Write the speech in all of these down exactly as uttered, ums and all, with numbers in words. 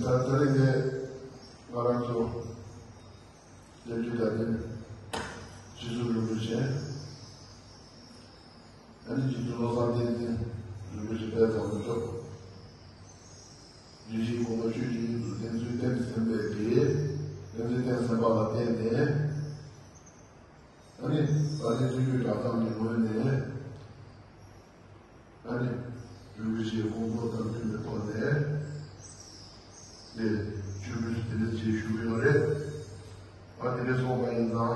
ད་ད་རེས་ནས་ང་རང་ཚོ་སྟོན་རྒྱུ་དང་ལྡན་རྗེ་བཙུན་རིན་པོ་ཆེ། ཨ་ནི་རྗེ་བཙུན་བློ་བཟང་བསྟན་འཛིན་རིན་པོ་ཆེ་དཔལ་བཟང་པོ་མཆོག་རྒྱལ་སྲས་གོང་མ་ཆོས་ཀྱི་དབྱིངས་སུ་བསྟན་ཚུལ་བསྟན་ཟིན་པའི་གི་བསྟན་འཛིན་བསྟན་ཟིན་པ་ལ་བརྟེན་ནས། ཨ་ནི་དཔལ་ལྡན་ཆོས་ཀྱི་གྲགས་ཚང་གི་ངོས་ནས། ཨ་ནི་རིན་པོ་ཆེའི་དགོངས་རྫོགས་དང་མཐུན་པའི་ཐོག་ནས་དེ་མཆོད་འབུལ་དེ་འདྲ་ཅིག་ཞུ་གི་ཡོད་རེད། ཨ་དེ་འདྲ་སོང་བ་ཡིན་ཙང་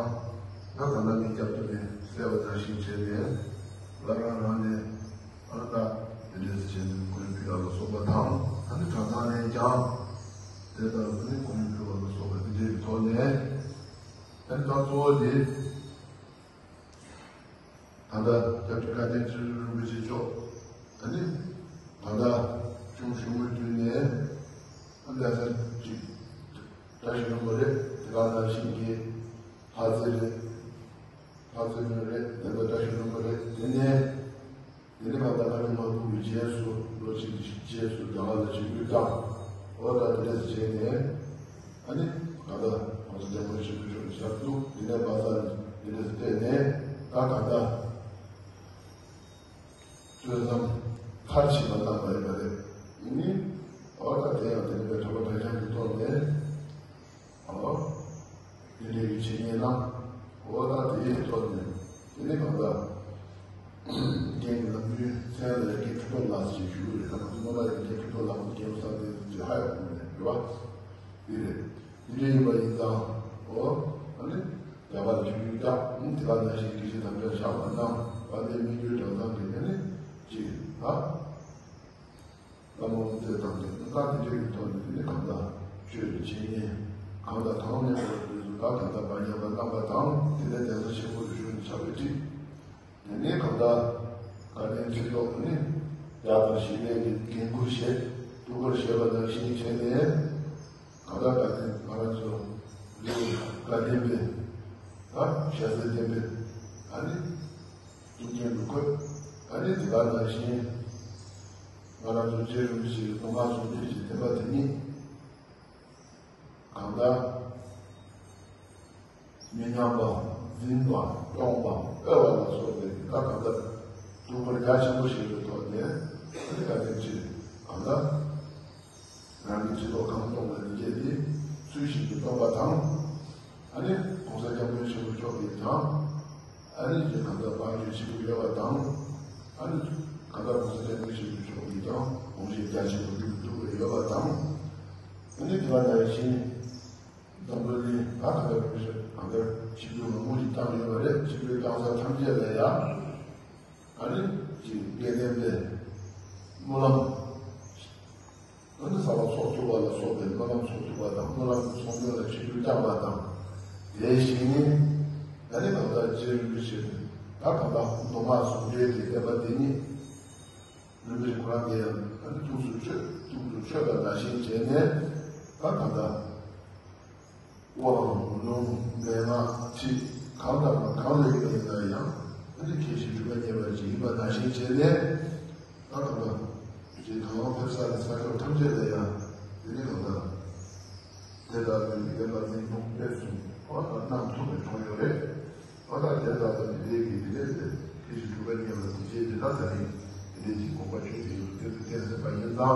ད་ད་ལྟ་ངས་རྒྱབ་ཏུ་ནས་གསལ་བ་ནང་བཞིན་བྱས་ནས་བླ་བྲང་རང་ནས་ཨ་ད་དེ་འདྲ་བྱས་ནས་གོ་རིམ་ཕུལ་བ་ལ་སོགས་པ་དང་ཨ་ནི་གྲྭ་ཚང་ནས་ཀྱང་དེ་ལྟར་ཨ་ནི་གོ་རིམ་ཕུལ་བ་ལ་སོགས་པ་དེ་འདྲའི་ཐོག་ནས། ཨ་ནི་ད་གཙོ་བོ་དེ། ད་ལྟ་སྐྱབས་རྗེ་བཀའ་བསྟན་རྗེ་བཙུན་རིན་པོ་ཆེ་མཆོག་ཨ་ནི་ད་ལྟ་གཞུང་བཞུགས་མུས་དུས་ནས་ཨ་ནི་ལྷ་ས་གཅིག་བཀྲ་ཤིས་ལྷུན་པོ་རེད། དེ་ག་ནང་བཞིན་གྱི་ལྷ་རྩེ་རེད། ལྷ་རྩེ་མོན་རེད། དེ་ལ་བཀྲ་ཤིས་ལྷུན་པོ་རེད། དེ་ནས་དེ་ནས་ང་ད་ལྷ་རིགས་མང་པོ་གི་རྗེས་སུ་ལོ་གཅིག་གི་རྗེས་སུ་རྒྱ་གར་ལ་བྱེད་རྒྱུ་དང་འོ་ད་དེ་འདྲ་བྱས་ནས། ཨ་ནི་ང་ད་ང་ཚོ་རྒྱལ་མོ་ཆེན་པོ་མཆོག་གི་ཞབས་ཏུ་འདི་ནས་པ་ས་འདི་འདྲ་བལྟས་ནས་ད་ད་ད་ཐོས་བསམ་མཐར་ཕྱིན་པ་བཏང་བ་ཡིན་པ་རེད། ཨ་ནི་ཨོ་ད་དེ་ཡང་དེ་ནས་པའི་གྲོགས་པོ་གྲྭ་རྐྱང་གི་ཐོག་ནས་ཨོ་འདི་འདྲའི་ཡུལ་ཆེ་ཉེ་ན་ཨོ་ད་དེའི་ཐོག་ནས་དེ་ནས་གང་ལྟར། རྒན་གྱི་ནམ་རྒྱུན་མཚན་ལ་རྒན་ཁྲི་སྟོབས་ལགས་ཞེས་ཞུ་གི་རེད། ད་ང་ཚོ་སྔོན་མ་ཡི་རྒན་ཁྲི་སྟོབས་ལགས་རྒན་བསམ་གཏན་ཅེས་ཧ་ཡང་གོ་མེད་རེད་བ། འདི་རེད། འདི་འདྲ་ཡིན་པ་ཡིན་ཙང་ཨོ་ཨ་ནི་རྒྱ་གར་ལ་བྱུང་ཡོད་ཀྱང་དེ་ག་ནང་བཞིན་དགེ་བཤེས་དམ་བཅའ་བཞག་པ་ན་དཔལ་ལྡན་སྨིན་གྲོལ་གྲྭ་ཚང་གི་ནས་ནི་ཅིག་ད་བླ་མ་དབུ་མཛད་དང་དེ་ད་དེ་འདྲ་ཡི་ཐོག་ནས་དེ་ནི་གང་ལྟར་ཆོས་ཀྱི་འཆད་ཉན་གང་དང་གང་མེད་པར་དུས་སུ་ད་གང་ལྟར་བག་ཉམས་པ་གནང་བ་དང་དེ་ལས་གདན་ས་ཆེན་པོ་དུ་བཞུགས་ནས་ཕྱག་དཔེ་ཁྲིད། དེ་ནས་གང་ལྟར་དགའ་ལྡན་ཁྲི་ཐོག་ནས་ཡག་དང་ཞི་བདེ་གི་འགན་ཁུར་བཞེས་ཐུགས་ཁུར་བཞེས་པ་ནང་བཞིན་བྱས་ནས་གང་ལྟར་དགའ་ལྡན་ང་རང་ཚོ་ལུས་དགའ་ལྡན་པའི་ད་ཞྭ་སེར་ལྡན་པའི་ཨ་ནི་ཐུགས་རྒྱན་དུ་བཀོད། ཨ་ནི་དེ་ག་ནང་བཞིན་ང་རང་ཚོ་རྗེ་རིན་པོ་ཆེའི་མདོ་སྔགས་ཟུང་འབྲེལ་གྱི་བསྟན་པ་དེ་ཉིད། གང་ལྟར་མི་ཉམས་པ་འཛིན་པ་སྐྱོང་བ་དབུལ་བ་ལ་སོགས་པའི་ད་གང་ལྟར་སྡུག་པ་རྒྱ་ཆེན་པོ་ཞིག་ཏུ་ཐོག་ནས་ཨ་ནི་བཀའ་དྲིན་ཆེ་གང་ལྟར་རང་གི་སྤྱི་ཚོགས་གང་སྟོང་བའི་ལས་བྱེད་དེ་ཚུལ་བཞིན་དུ་སྟོན་པ་དང་། ཨ་ནི་༸གོང་ས་༸སྐྱབས་མགོན་ཆེན་པོ་མཆོག་གིས་ཀྱང་། ཨ་ནི་ཅིག་གང་ལྟར་བང་བརྒྱུད་ཆེན་པོ་ཡོད་པ་དང་། ཨ་ནི་གང་ལྟར་༸གོང་ས་༸སྐྱབས་མགོན་ཆེན་པོ་མཆོག་གིས་ཀྱང་དགོངས་བཞེད་རྒྱ་ཆེན་པོ་བསྒྲུབ་ཐུབ་པ་ཡོད་པ་དང་། ཨ་ནི་དེ་བ་ནང་བཞིན་འཛམ་བུ་གླིང་ད་གང་ལྟར་གང་ལྟར་ཆིབས་བསྒྱུར་མང་པོ་ཞིག་བཏང་ཡོད་པ་རེད། ཆིབས་བསྒྱུར་བཏང་ས་ཐམས་ཅད་ལ་ཡང་ཨ་ནི་ཅིག་སྐལ་ལྡན་པའི་སྨོན་ལམ། ཨ་ནི་གསང་བ་ཚོགས་ཐུབ་པ་ལ་སོགས་པའི་སྨོན་ལམ་ཚོགས་ཐུབ་པ་དང་སྨོན་ལམ་གྱི་ཚོགས་མདུན་ལ་ཆིབས་བསྒྱུར་བསྐྱངས་པ་དང་། དེ་བཞིན་ཨ་ནི་གང་ལྟར་རྗེ་རིན་པོ་ཆེ་ད་གང་ལྟར་མདོ་སྔགས་ཟུང་འབྲེལ་གྱི་བསྟན་པ་འདི་ཉིད་རིན་པོ་ཆེ་ཁོ་རང་གིས་ཡང་ཨ་ནི་ཐུགས་སུ་ཆུད་ཐུགས་སུ་ཆུད་པ་ནང་བཞིན་བྱས་ནས་ད་གང་ལྟར། དབང་ལུང་མན་ངག་ཁྲིད་གང་དང་གང་ལས་ཡིན་ན་ཡང་ཨ་ནི་མཁས་ཤིང་གྲུབ་པ་བརྙེས་པ་ཅིག་ཡིན་པ་ནང་བཞིན་བྱས་ནས་ད་གང་ལྟར་རྗེ་གང་ཕེབས་ས་ནས་ས་ཕྱོགས་ཐམས་ཅད་ལ་ཡང་དེ་ནི་གང་ལྟར་དེ་ལྟར་དུ་བདེན་པ་འཛིན་སྐྱོང་སྤེལ་གསུམ་འོ་ན་གནང་ཐུབ་པའི་གྲོང་ཡོད་རེད། འོ་ན་དེ་ལྟར་དུ་དེ་འདྲའི་གི་དེ་འདྲའི་དེ་མཁས་ཤིང་གྲུབ་པ་བརྙེས་པ་དེ་རྗེས་དེ་དག་ད་རིང་དེ་འདྲའི་གི་དགོངས་པ་ཆོས་ཅན་དུ་དེ་ཚོ་བསྟན་ཟིན་པ་ཡིན་ཙང་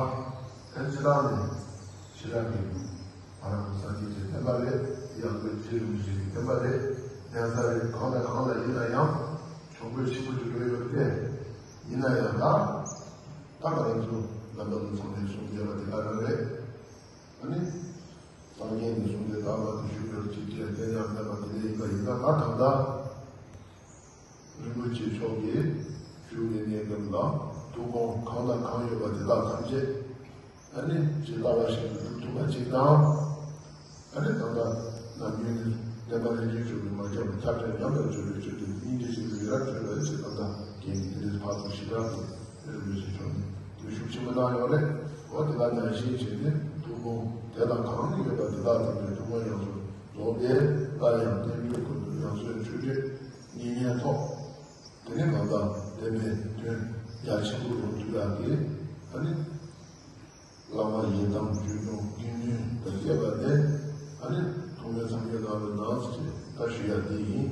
ཨ་ནི་སྤྱི་བཏང་ནས་ཕྱི་རང་གི་ང་རང་ཚོ་སངས་རྒྱས་ཀྱི་བསྟན་པ་རེད། ཡང་སྒོས་རྗེ་རིན་པོ་ཆེ་གི་བསྟན་པ་རེད། གདན་ས་རེད། གང་ལ་གང་ལ་ཡིན་ན་ཡང་གྱོང་པོ་ཆེན་པོ་ཅིག་འགྲོ་ཡོད་དེ། ཡིན་ན་ཡང་ད་ད་ང་རང་ཚོ་ནང་པ་ལ་ཚང་མས་གསུང་བྱས་པ་དེ་ག་རང་རེད། ཨ་ནི་སངས་རྒྱས་ནས་གསུངས་ཏེ་དག་པ་དེ་ཞུ་བར་ཅིག་ཅེས་བསྟན་ཡང་བསྟན་པ་དེ་འདྲ་ཡིན་པ་ཡིན་ན་ད་གང་ལྟར། རིན་པོ་ཆེ་མཆོག་གིས་བཞུགས་པའི་གནས་སྐབས་ལ་ཐུགས་དགོངས་གང་དང་གང་ཡོད་པ་དེ་དག་ཐམས་ཅད་ཨ་ནི་ཇི་ལྟ་བ་བཞིན་དུ་སྒྲུབ་ཐུབ་པ་ཅིག་དང་། ཨ་ནི་ད་ལྟ་ནམ་རྒྱུན་ནས་བསྟན་པ་ལྷན་ཅིག་སྒྲུབ་པའི་མ་ཁྱབ་པ་ཁྱབ་བྱར་ཉམས་པར་གྱུར་པའི་ཆོས་དེ་སྙིང་རྗེ་ཆེན་པོའི་ཡི་རབས་བྱོན་པའི་ཆེད་ད་ལྟ་རྒན་གྱིས་དེ་འདྲའི་ཕར་ཚུར་ཞེ་དྲག་ཏུ་རིན་པོ་ཆེ་མཆོག་ནས་དེ་ཤུགས་ཆེན་པོ་གནང་ཡོད་རེད། འོ་དེ་དག་ནང་བཞིན་བྱས་ནས་ཐུགས་དགོངས་དེ་དང་གང་ཡོད་པ་དེ་དག་ཐམས་ཅད་ཐུགས་དགོངས་ཡོངས་སུ་རྫོགས་ཏེ་སླར་ཡང་རྣལ་འབྱོར་ཀུན་ཏུ་ཡང་གསོལ་ཆོས་འབྲེལ་གཉིས་བརྙེས་ཐོག་དེ་ནས་གང་ལྟར་བསྟན་པའི་དོན་རྒྱ་ཆེན་པོ་ཡོང་ཐུབ་ཡག་གི་ཨ་ནི་ བླ་མ་ཡི་དམ་རྒྱུད་སྐྱོང་དགེ་འདུན་དང་བཅས་པ་དེ་ཨ་ནི་ཐོག་མའི་སངས་རྒྱས་བདག་ལ་ནང་ཞེས་བཀའ་ཞུ་ཡ་དེ་ཡིན།